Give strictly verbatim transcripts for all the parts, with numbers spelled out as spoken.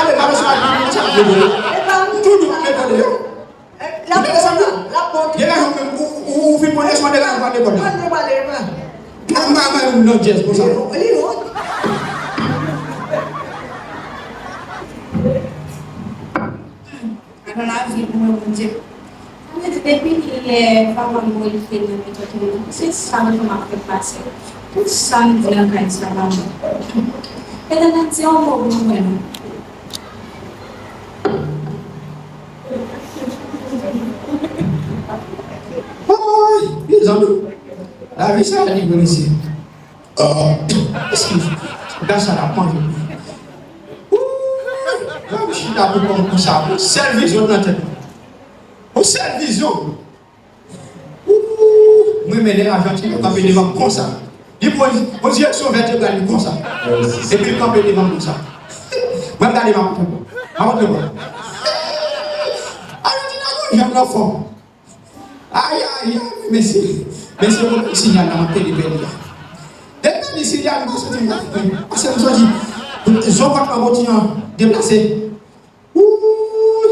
pale, pa bezwen al di konsa, m ap repete. M tou di w ap repete yo. L ap monte, l ap monte. Degaje w menm, ou, ou, ou fin konnen se yon degaje w pral lekòl la. Mwen, mwen pale, mwen. Mwen, mwen, mwen, yon lòt jès konsa. Li wont. Nan lavi pou mwen, Bondye. Sa vle di, depi lè papa m mouri, li te nan metòd mwen, se sa m ap fè pase. Tout sa m di nan kay sa, pa mwen. Etènèl di yon mo pou mwen. Ay, mezanmi. Lavi sa li vre mesye. Oh, excuse. Gad sa l ap manje. Ooh, lè m chita pou kò m konsa, yon sèl vizyon nan tèt mwen. Yon sèl vizyon. Ooh, mwen renmen lè Ajantin yo kanpe devan m konsa. Li pran yon direksyon vètebral li konsa. Epi l kanpe devan m konsa. Mwen m gade m ap montre w. M ap montre w. Ajantin nan yon jèn nan fò. Ay, ay, ay, mesye. Mesye, mwen sinyal la, m ap pede pèdi a. Depi m pèdi sinyal, m pa santi m ka fè. Paske m santi zòkòt lan bò ti an deplase. Wouy!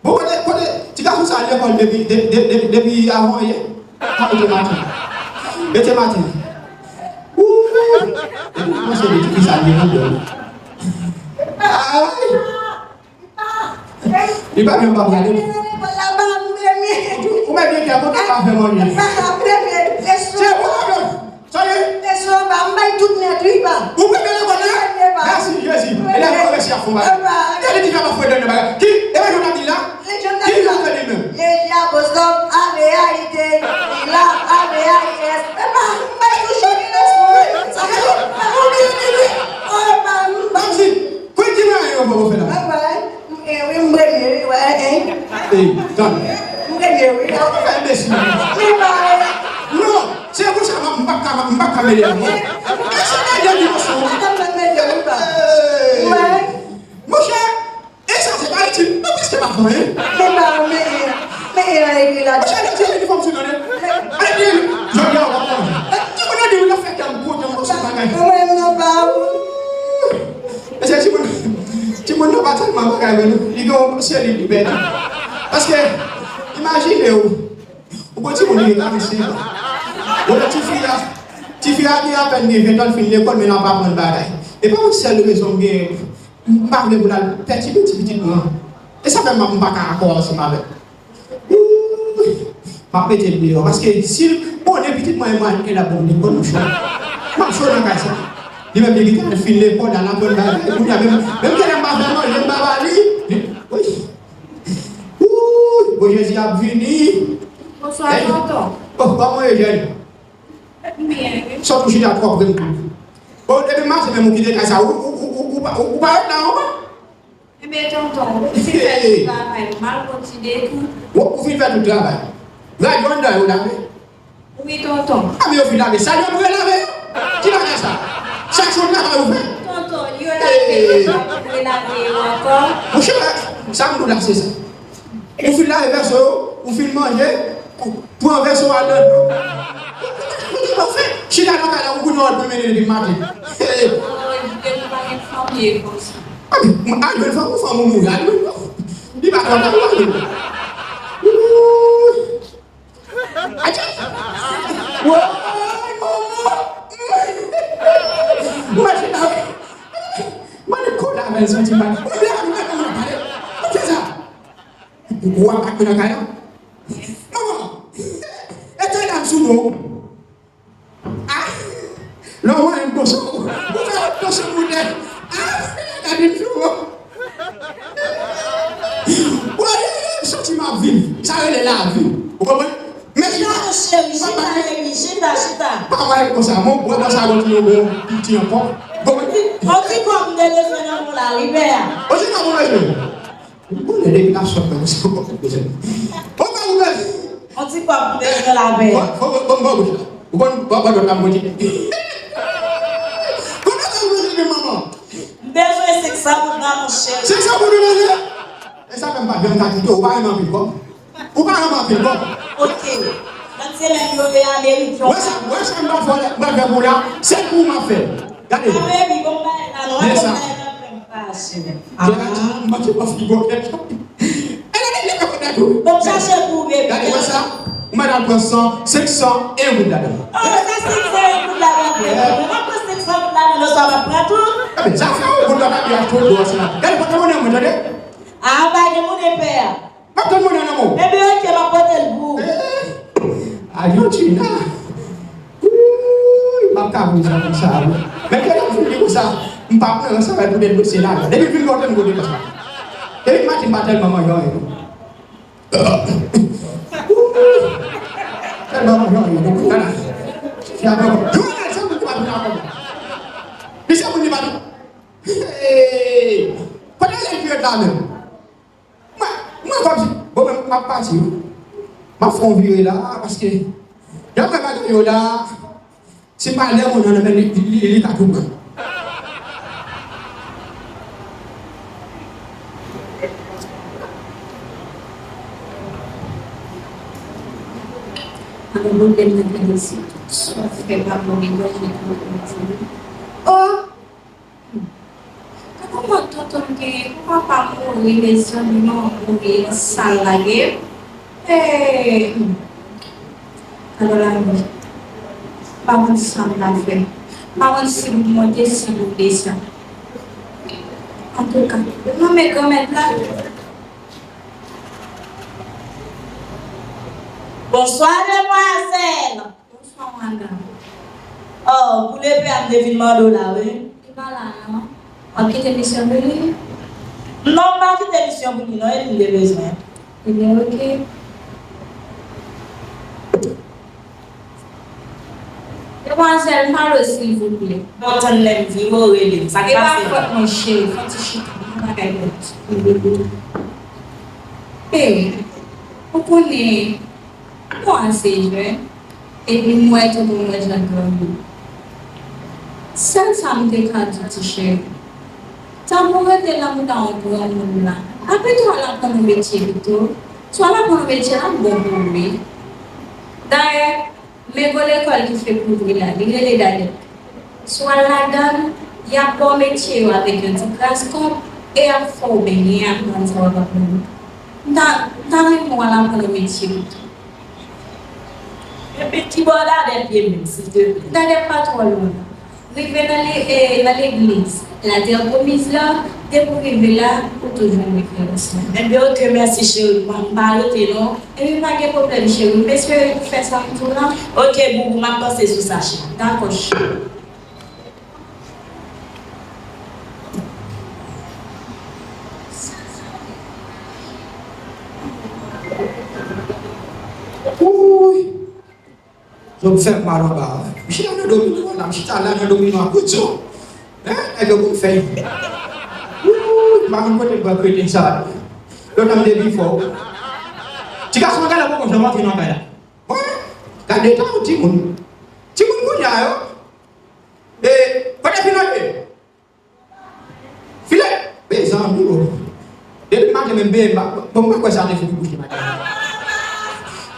Bon, kote, kote, ti gason sa al lekòl depi, de, de, de, depi avan yè? Pa mete maten. Mete maten. Wouy! Depi m panse de ti fi sa al lekòl. Ay! Li pa menm pa prale. Ou mèt gen kè, bon, pa fè manje. Se bon, sa ye? Ou premye nan kòd la? Mèsi, Jezi. E la, mwen resi ap fè bagay. Gade ti fè pa fwe dan nan bagay. Ki? E pa Jònatan la? Ki Jònatan la? Ki Jònatan li menm? Leji apostòf, A V A I T, li la, A V A I S. E pa, m bay touche li nan espri. Sa fè, ou byen di wi. Oh, e pa, m bay. Kòm si, kòm ki bagay yo fè ou fè la? Bye bye. Eh, wi, m premye, wi, wè, eh. Ey, tann. M premye, wi. Ou fè enbesil. Men pa, eh. Non, se pou sa m pa ka, m pa ka mele ankò. E se mele li yo sou. Atann, mwen mele, wi, pa. Ey. Wè. Monchè, e sa se pa itil. Mwen prèske pa pran, hein. Men pa, men, men, eh, eh, la. Monchè, li di li fòm sou nan. Ale, jodi a, w ap manje. Ki moun yo di w la fè kè m kontan, monchè, bagay. Mwen, non, pa, ou. Mesye, timoun, timoun nan pa tèlman bagay vre non. Li gen yon seri de bèt. Paske, imajine w, ou gon timoun li gen karannsenk an. Bon, tifi a, tifi a gen apèn gen ven tan, l fin lekòl, men l ap aprann bagay. E pa yon sèl rezon m gen, m pa vle pou l al pètibe ti pitit mwen an. E sa fè m, m pa ka dakò ansanm avè l. Wouy! M ap mete l deyò, paske si l konnen pitit mwen e mwen e l ap bon lekòl, monchè. M ap cho nan kay sa. Li menm li gentan fin lekòl, al aprann bagay. Kounye a menm, menm ke lè m pa fè manje, m pa ba li. Li, wi. Wouy! Bon, Jezi ap vini. Bonswa, tonton. Oh, kòman w ye, jèn? M byen, wi. Sòt ou chita twò pre m tou. Bon, depi maten menm ou kite kay sa, ou, ou, ou, ou, ou pa, ou, ou pa ret la ankò? Enben, tonton, ou fin fè tout travay, ou mal kontinye tou. Ou, ou fin fè tout travay. Radyo anndan yo lave. Wi, tonton. A, men yo fin lave. Sa yo pou yo lave yo? Ki bagay sa? Chak jou travay ou fè? Tonton, yo lave. Ou vle lave yo ankò? Monchè, sa m di w la, se sa. Ou fin lave vèso yo, ou fin manje, ou pran vèso w al nan dlo. Ou fè chita nan kay la, ou kounye a w ap mennen depi maten. Oh, jwe nou pa gen fanmi e konsa. A, m al jwenn fanm ou fanm ou mouri, al jwenn fanm. Li pa twò ta, ou al jwenn. Atè! Woy, manman! Mwen se la. Mwen li kola men santi mal. Mwen la, mwen la, mwen pale. Mwen fè sa. Ou ap ak mwen nan kay la? Manman! E kay la m sou nou. Ah! Lè w wè yon kochon, ou fè yon kochon moutè. Ah! Gade m sou ou. Woy, m santi m ap viv. Sa rele lavi. Ou konprann? Men chita, cheri, chita, baby, chita, chita. Pa wè konsa, mon, mwen konsa, yon ti, yon bon, ti ankò. Bon, yon ti kòb m te bezwen nan men w la, wi, pè a. Yon ti kòb ou bezwen? Ou konnen depi n ap sot nan misyon kòb bezwen. Ou pa ou bezwen. On ti kòb bezwen la pè. Bon, bon, bon, bon, bon. Ou konn, bon, bon, bon, bon, bon. Konbyen kòb ou bezwen, manman? M bezwen senk san goud la, monchè. Senk san goud ou bezwen? E sa menm pa janm ka kite, ou pa renmen anpil kòb. Ou pa renmen anpil kòb. Ok. Gad se menm yo ye Amerik yo. Wè sa, wè sa m pa fè, m pa fè pou la. Se pou m ap fè. Gade. A, baby, bon bagay la, non. Bon bagay la, frè m. Pase. Ah. M pa te pa frigo kèk. Bon, chache pou ou, baby. Gade, wè sa? Ou mèt al pran san, senk san, yon goud ladan. Oh, sa senk san, yon goud ladan, frè m. Mwen pran senk san goud ladan, lòt sa m ap pran tou. Ebyen, sa fè yon goud ladan, li achte yon dlo ansanm. Gade, pa gen moun nan mwen, tande? Ah, pa gen moun epè a. M ap tann mwen nan men w. Ebyen, ok, m ap pote l pou ou. Eh, Argentina. Wouy, m ap ka voye sa konsa, wi. Men ke lè m fin li konsa, m pa pran sa va pou dosye la. Depi m fin kote m kote konsa. Depi maten m pa tèlman manje anyen, non. Wouy. Tèlman manje anyen, non, kounye a la. Yon lè se moun ki pa vin ankò. Li se moun ki pa vin. Hey! Kote lè l vin la menm? Mwen, mwen kòmsi, bon, mwen, m ap pati, wi. M ap fè yon vire la, paske, daprè bagay yo la, se pa lè moun nan men li, li, li, li ka tou pran. Alò, bon, lè mwen gade se tout sa fè pa bon, li manje tou, tou. Oh! Gade yon mò tonton m genyen, papa mouri, mezanmi, manman mouri, sa l lage. Hey! Alò la, m pa konn sa m ta fè. M pa konn si pou m monte, si pou m desann. Antouka, m nonmen Granmèt la. Bonswa, demwazèl. Bonswa, madanm. Oh, pou lepè a m te vin mande w la, wi. Li pa la, non. W ap kite misyon pou li? Non, m pa kite misyon pou li, non, e li m te bezwen. Ebyen, ok. Demwazèl, m pale w, silvouplè. Bon, tann lè m vire, w rele m. Sa k pase? E pa fòt mwen, cheri. Fò ti chita. Yon bagay bèt. Hey, ou konnen, bon, ase jèn. Epi m wè tonton mwen jan granmoun. Sèl sa m te ka di ti cheri, tann pou rete nan mouda yon granmoun la. Apre tou al aprann yon metye pito. Si w al aprann yon metye, l ap bon pou ou wi. Dayè, mengo lekòl ki fèk ouvri la, li rele Dadèk. Si w al ladan l, y ap ba w metye yo avèk yon ti kras kòb e y ap fè w benyen aprann sa w ap aprann. M ta, m ta renmen w al aprann yon metye pito. Epi kibò Dadèk ye menm, silteplè? Dadèk pa twò lwen. Rive nan le-, e, nan legliz Latè Pwomiz la, depi w rive la, ou tou jwenn referans la. Enben, ok, mèsi, cheri. M pa rete, non. Epi, pa gen pwoblèm, cheri. M espere ou fè sa m di w lan. Ok, boubou, m ap panse sou sa, cheri. Dakò, cheri. Wouy! Zòt fè m mal anba a. M chita nan domino a la, m chita la nan domino a kout zo. Hein? Nèg yo konn fè. Wouy! M pa konn kote m pran kreten sa. Lontan m te pi fò. Ti gason an genlè poko janm antre nan kay la. Bon, gade eta yon timoun. Timoun kounye a yo. E, kote Pinòkyo? Menm bebe, m pa, bon, m pa kwè sa te fini bouch li maten.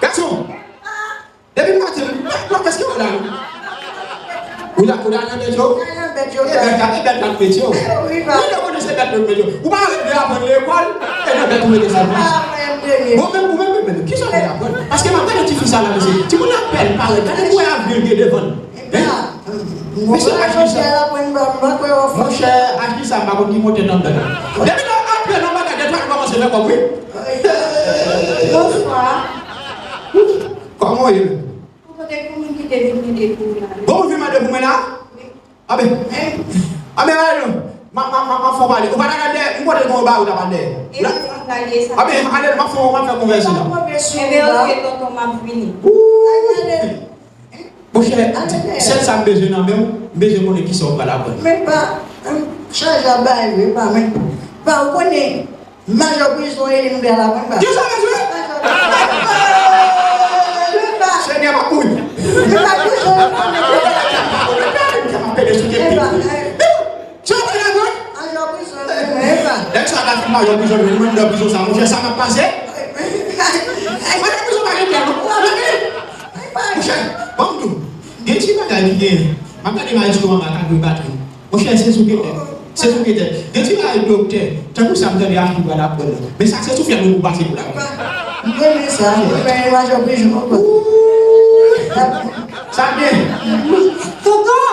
Gason, depi maten, m pa kwè si w la. Ou la, ou la nan bèt yo? Nan bèt yo, e bèt la, e bèt la k mete w. Wi, pa. Mwen, mwen konnen se bèt yo k mete w. Ou pa rete aprann lekòl, e nan bèt ou mete sa. Bon, menm, ou menm, menm, menm, ki sa w aprann? Paske m ap gade tifi sa la, mesye. Timoun nan bèl, parèt. Gade pou avni l gen devan l. Hein? Mesye, Ashley sa. Monchè, Ashley sa, m pa konn ki motè nan bèl. Depi lè w antre nan bagay, de twa, nou kòmanse fè kòb, wi. Bonswa. Kòman w ye? Ou kote pou moun ki te vin mande pou ou la? Bon, moun vin mande pou mwen la? Wi. A ben. A ben, ale non. Ma, ma, ma, ma fè w pale. Ou pa ta gade, ou kote gon ba ou ta pale. E la, ou pa gade sa. A ben, ale, ma fè w, ma fè konvèsyon la. Enben, ok, tonton, m ap vini. Ooh. Monchè, sèl sa m bezwen nan men w, m bezwen konnen kisa w pral aprann. Men pa, m chaje ap bay vre, pa, men pa, ou konnen, Majò Prizon e li m pral aprann, pa. Kisa w bezwen? Majò Prizon. Men pa. Senyè, m ap mouri. Men pa Prizon, men pa. M ap pede sou tèt li. Sa w pral aprann? Majò Prizon, men pa. Nèg sa ka fin majò prizon, men mwen nan prizon sa, monchè, sa m ap pase. Majò Prizon pa gen kè, non. Monchè, ban m di w, gen ti bagay ki gen, m ap gade maestro anba ka jwe batri. Monchè, se sou ki tèt. Se sou ki tèt. Gen ti bagay doktè, tankou sa m tande Ashley pral aprann nan. Men sa se sou fyèl nou pou pase pou la. M renmen sa, m renmen Majò Prizon ankò. Sa gen. Tonton!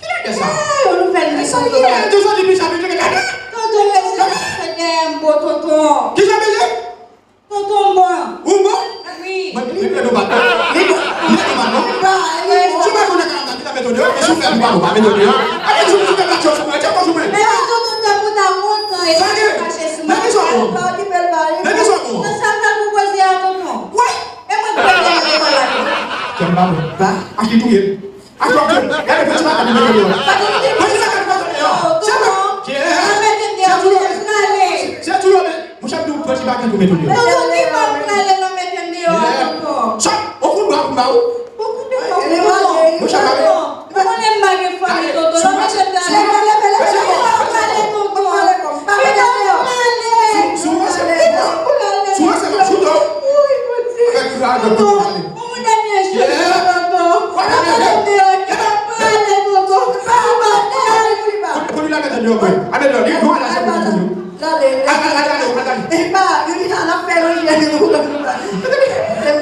Kilè k fè sa? Yon nouvèl leson, tonton. Tonton, depi sa vin, gade. Tonton, leson, se dèyè m, bon, tonton. Kisa, mesye? Tonton, m bon. Ou bon? Wi. Mwen, li pèdi bat. Li bon. Li pèdi bat, non? Li pa, li bon. Si w pa konnen kalabak, li ta mete w deyò, men si w fè pou pa, ou pa mete w deyò. Amen, si w fè bat, yo sou mwen, tchè, sou mwen. Men la, tonton, tankou ta kontan, e pa fache sou mwen. Sa gen. Men kisa w bon? Men kisa w bon? Nan sa m ta pwopoze a, tonton. Wi. E mwen k pèdi lekòl la, tonton. Kè m pa bon. Ba. Ashley touye. Atò, gade, pran ti bagay pou mete deyò. Pran ti bagay pou mete deyò. Se mwen. Se tou yo, men. Se tou yo, men. Monchè, m di w, pran ti bagay pou mete deyò. Tonton, ki pa prale nan mete m deyò a, tonton? Sa, on kout bwa pou m ba ou. On kout bwa pou m ba ou. Monchè, m pa gen. Ou konnen m pa gen fanmi, tonton. Lè mete m deyò, lè mete m deyò, prale, tonton. Kite m prale. Kite m prale. Wi, Bondye. Tonton. Pou mwen dènye jou, tonton. Mwen mete m deyò, kite m prale, tonton. Ou pa bay. Kote, kote la mete deyò, mwen. Ane deyò, li bon, ala se pou mwen. Gade, gade, gade, gade. E pa, yo di sa, n ap fè manje, nou, nou, nou.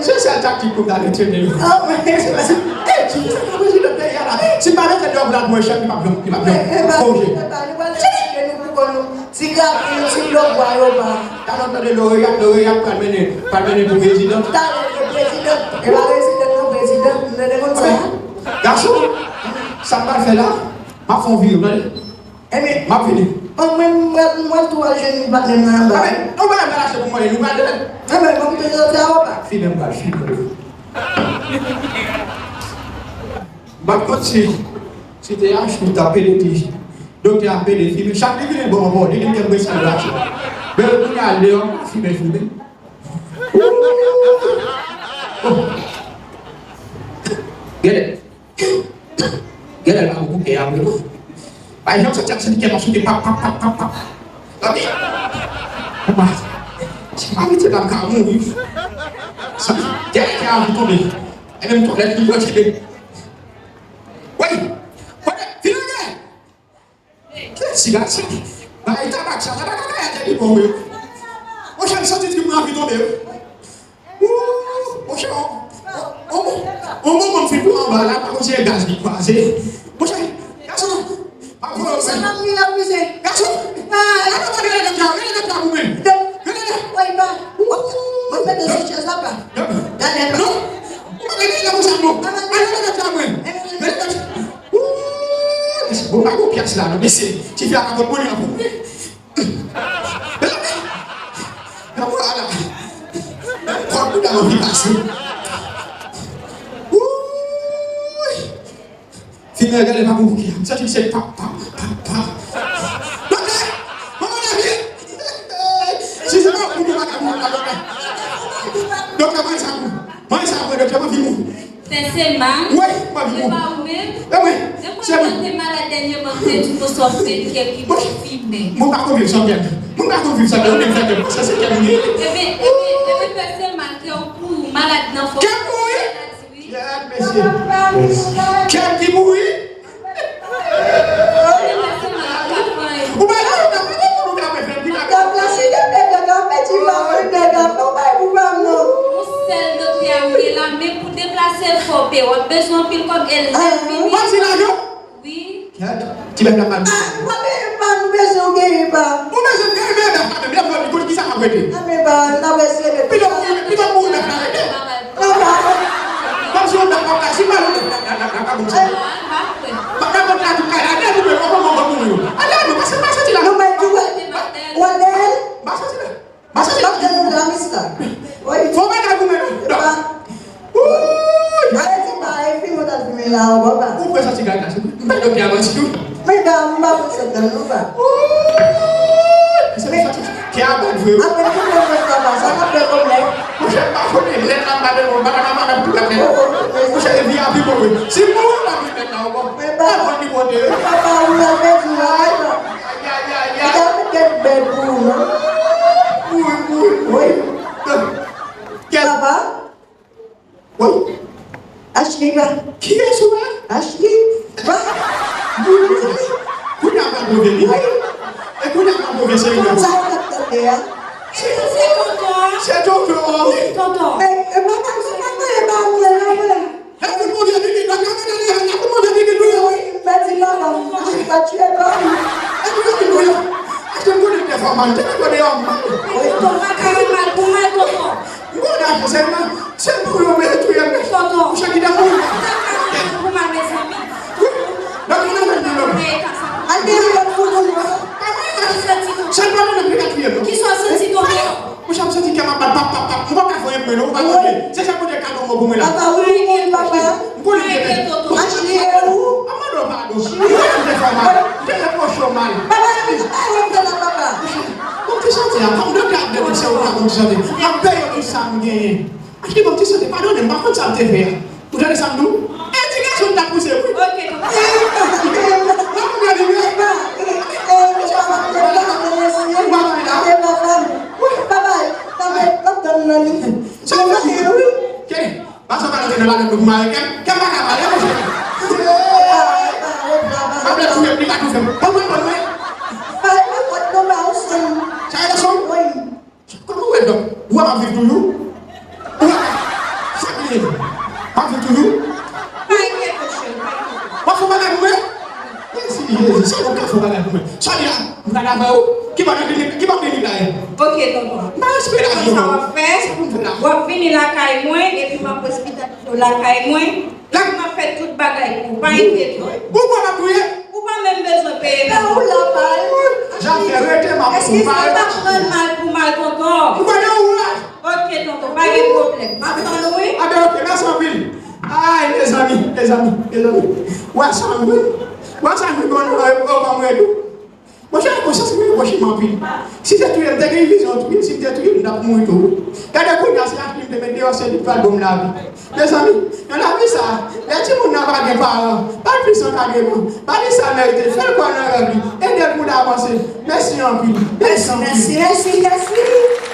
Se sèl taktik pou m ta retire deyò. Ah, wi. E, ti, sa ka prezidan peyi a la. Si m pa mete deyò pou l al pran chèf, li p ap janm, li p ap janm konje. E pa, nou pral retire nou pou kò nou. Ti grapin, ti dlo bwa yo pa. Talè w tande Loreal, Loreal pral mennen, pral mennen pou prezidan. Talè gen prezidan. E pa rezidan non, prezidan. M tande konn sa. Gason, sa m pral fè la, m ap fè yon vire, w tande? Enben, m ap vini. Bon, mwen, mwen, mwen tou al jwenn patnè m nan anba. Enben, nou pa al achte pou mwen, nou pa al. Enben, bon, m te di w sa, w pa. Fimen m pral fimen. M pa t konn si, si te Ashley t ap pede di, doktè ap pede fimen. Chak li vin bò m bò, li di m kè m prese l rache. Men kounye a l deyò, m pa fimen, fimen. Gade. Gade l pa gon bouke apre non. Pa janm soti ap santi kè m ap sote pap, pap, pap, pap, pap. Tande? Papa, si pa mete la m ka mouri. Sa, dèyè kè a ap tonbe. E menm twalèt li pran tire. Wi! Kote? Vin anlè! Kèl ti gason? Bay tabak sa, tabak a kay a te li bon wi. Monchè, m santi tip mwen anvi tonbe wi. Ooh, monchè, on, on, on, on moman m fin pran anba la, pa konn si e gaz li kwaze. Monchè, gason, pa pran anba. Sa pa mwen la, mwen se. Gason, ah, gade, gade, gade, gade, gade pou mwen. Gade, gade. Woy, pa. Mwen mete sou chèz la, pa. Gade, pa. Non, ou pa mete la pou sa, non. Gade, gade, gade pou mwen. Gade, gade. Ooh, bon, pa gon pyès la, non, mesye. Tifi a ka pot mwen la pou mwen. Nan mwen la. Kòd mwen nan anvi pase. Ooh. Fimen gade pa pou ki. M santi se pa, pa, pa, pa. Doktè! Manman lavi! Si se pa pou nou, pa ka pou la, doktè. Doktè, mwen sa pou. Mwen sa pou, doktè, mwen vin. Sensèman, wi, mwen vin. Se pa ou menm? E wi, se mwen. Depi lè w te malad dènyèman, m te di w konsa w se kè ki pou fimen. Mwen pa konn vin san kè. Moun pa konn viv sa, men ou menm sa, men se kè m ye. Ebyen, ebyen, ebyen, pèse mal kè w pou malad nan fò. Kè m mouri? Maladi, wi. Kèt, mesye. Kèt ki mouri? Ou pa la, ou ka fè moun ou ka fè fè, ou ka fè. Yon sèl doktè a m gen la, men pou deplase l fò peye. W ap bezwen anpil kòb e l lè l vini. W ap di lajan? Wi. Kèt, ti bèf la pa. Ah, ou pa genyen pa, nou bezwen w genyen pa. Ou bezwen m genyen, men bèf la menm, lè m vòl li, kote kisa m ap rete? Ah, men pa, n ap eseye de. Pito m mouri, pito m mouri bèf la rete. Kòmsi yon bèf pa ka, si m pa yon bèf la, la, la, la, la, kòmsi. Ba, ba, ba, la, tou kay la, de nou, men, kòman mwen mouri yo? Ale, nou, pase, pase ti la. Nou, men, tou, wè, wè, dèyè l. Pase ti la. Pase ti la. Pase ti la, mis la. Wi. Fò bagay pou mwen, non. Wouy! Arete bay, fim ou t ap filme la, ou papa. Ou pran santi gaz la, se vre. M pa doktè a manti tou. Men ba, m pa pran santi non, pa. Wouy! Se vre, santi kè a bat vre, wi. Apre tout moun mwen papa, sa n ap fè kòm lè. Monchè, m pa konnen, lè nan pa de moun, pa nan pa nan tout lè. Monchè, e vi a pi bon, wi. Si m mouri, m pa vin lè nan ankò. Men ba, avan li monte, wi. Papa, ou la pèdi la, wi. Ay, ay, ay, ay. Li ka mete bèl pou ou, non? Wi, wi, wi. Wi. Kè papa? Wi. Ashley la. Kiyès ou la? Ashley. Ba. Wi, wi, wi. Kounye a pral pwove li. Wi. E kounye a pral pwove se li menm. Sa w t ap tande a? Se tonton. Se tonton. Wi, tonton. E, e, papa, se papa, e ba ou la, la, la. Lè tout moun vye pitit, lè tout moun vye pitit, lè tout moun vye pitit, wi. Wi, m pèdi la, ba m, m pa tchwe, ba m. Lè tout moun vye pitit, wi. Achte m konnen te fè mal, te mete deyò mal. Wi, tonton, pa ka mal pou mal, tonton. M konnen avan sèlman, se pou yo mete touye m. Tonton. Mouche ki te mouri. Pou mal, mezanmi. Donk, nou nan menm nivo. Al gen yon lòt foumoun. Sèlman nou menm ki ka touye m. Kisa w santi, tonton? Mouche, m santi kè m ap bat, pap, pap, pap. M pa ka fè anyen pou mwen, non, ou pa tande. Se sa kote kado mwen pou mwen la. Papa, wi, papa. M konnen ke. Ashley, e ou? Mwen mande w padon. Mwen te fè mal. Mwen te reproche w mal. Papa, papa, papa. Bon, ti santi a, kòm doktè ap depi se ou ka bon ti santi. M ap peye tout sa m genyen. Achte bon ti santi, padone m, m pa konn sa m te fè a. Ou tande sa m di w? E ti gason m t ap pouse, wi. Ok, tonton. Ou pa konn gade, wi. Ou pa konn la. Papa, papa, papa, papa, papa, papa, papa, papa, Sa w fè, wi. Ke, pa sa w pa rantre nan ladann nou pou mare kè m. Kè m pa ka pale, monchè. Sa vle touye m, li ka touye m. Kòman l konn mwen? Sa e gason m. Kòman w wè, donk? Ou wè m ap viv toujou? Ou wè? Sa k li ye? M ap viv toujou? W ap fè bagay pou mwen? Mèsi, Jezi. Sa w ka fè bagay pou mwen? Sa li a? M pral avè w. Ki bò nan klinik, ki bò klinik la ye? Ok, tonton. M pa respè la, tonton. Sa w ap fè? Sa pou m fè la? W ap vini lakay mwen, epi m ap ospitalize w lakay mwen. Epi m ap fè tout bagay pou ou. Pa enkyete w. Ou kwè m ap touye? Ou pa menm bezwen peye m. Ou la, pa. Zafè rete, m ap touye. Eskize m, pa pran mal pou mal, tonton. Ou kwè nan ou la? Ok, tonton, pa gen pwoblèm. M ap tann ou, wi. A ben, ok, mèsi anpil. Ay, mezanmi, mezanmi, mezanmi. Ou wè sa m, wi. Ou wè sa m, wi, bon, ou wè, ou wè, ou wè, tou. Monchè, konsyans mwen reproche m anpil. Si se touye m, te gen vizyon touye m, si m te touye m, m t ap mouri tou. Gade kounye a, se Ashley m te met deyò, se li k pral ban m lavi. Mezanmi, nan lavi sa, lè timoun nan pa gen paran, pa l plis ankadreman, ba li sa l merite, fè l kwè nan rèv li, ede l pou l avanse. Mèsi anpil. Mèsi anpil. Mèsi, mèsi, mèsi.